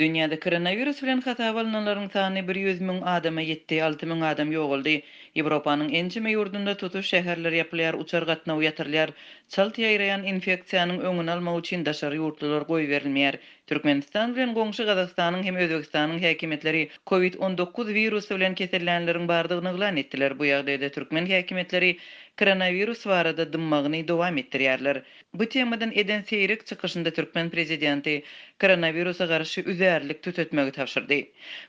Dünýäde koronawirus bilen hasaba alnanlaryň sany 100 müň adama ýetdi, 6000 adam ýogaldy. Ýewropanyň ençeme ýurdunda tutuş şäherler ýapylýar, uçar gatnawy ýatyrylýar. Çalt ýaýraýan infeksiýanyň öňüni almak üçin daşary ýurtlular goýberilmeýär. Türkmenistan bilen goňşy Gazagystanyň hem Özbegistanyň häkimiýetleri Covid 19 wirusy bilen kesellänleriň bardygyny yglan etdiler. Bu ýagdaýda türkmen häkimiýetleri koronawirus barada dymmagyny dowam etdirýärler. Bu temadan eden seýrek çykyşynda türkmen prezidenti koronawirusa garşy üzärlik tütetmegi tabşyrdy.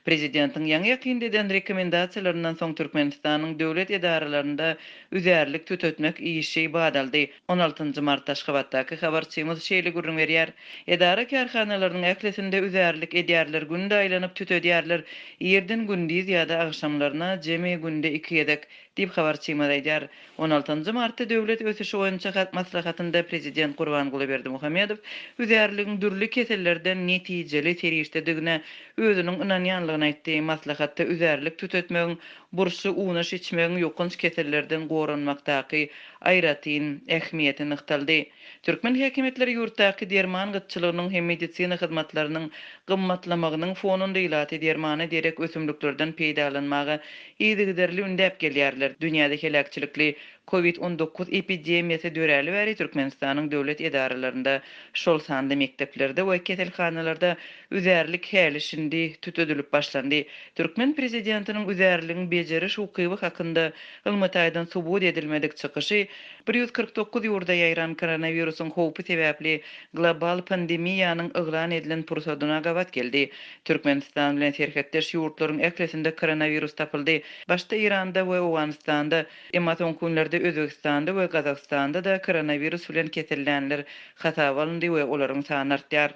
Prezidentiň ýaňy-ýakynda eden rekomendasiýalaryndan soň Türkmenistanyň döwlet edaralarynda üzärlik tütetmek işi bat aldy. On altynjy martda Aşgabatdaky habarçymyz şeýle gürrüň berýär, Edara-kärhanalarynyň ählisinde üzärlik edýärler, günde aýlanyp tütedýärler, irden gündiz ýa-da agşamlaryna, jemi günde iki gezek, diýip habarçymyz aýdýar. On altynjy martda döwlet ösüşi boýunça Halk Maslahatynda Prezident Gurbanguly Berdimuhamedow üzärligiň dürli kesellerden netijeli serişdedigine özüniň ynanýanlygyny aýtdy. Maslahatda üzärlik tütetmegiň, burçly unaş içmegiň ýokanç kesellerden goranmakdaky aýratyn ähmiýeti nygtaldy. Türkmen häkimiýetleri ýurtdaky derman gytçylygynyň hem medisina hyzmatlarynyň gymmatlamagynyň fonunda ilaty dermana derek ösümliklerden peýdalanmaga yzygiderli ündäp gelýärler. Dünýäde heläkçilikli Covid 19 epidemiýasy döräli bäri Türkmenistanyň döwlet edaralarynda, şol sanda mekdeplerde we keselhanalarda üzärlik häli-şindi tütedilip başlandy. Türkmen prezidentiniň üzärligiň bejeriş ukyby hakynda ylmy taýdan subut edilmedik çykyşy 149 ýurda ýaýran koronawirusyň howpy sebäpli global pandemiýanyň yglan edilen pursadyna gabat geldi. Türkmenistan bilen serhetdeş ýurtlaryň ählisinde koronawirus tapyldy. Başda Eýranda we Owganystanda, emma soňky günlerde Özbegistanda we Gazagystanda-da koronawirus bilen kesellänler hasaba alyndy we olaryň sany artýar.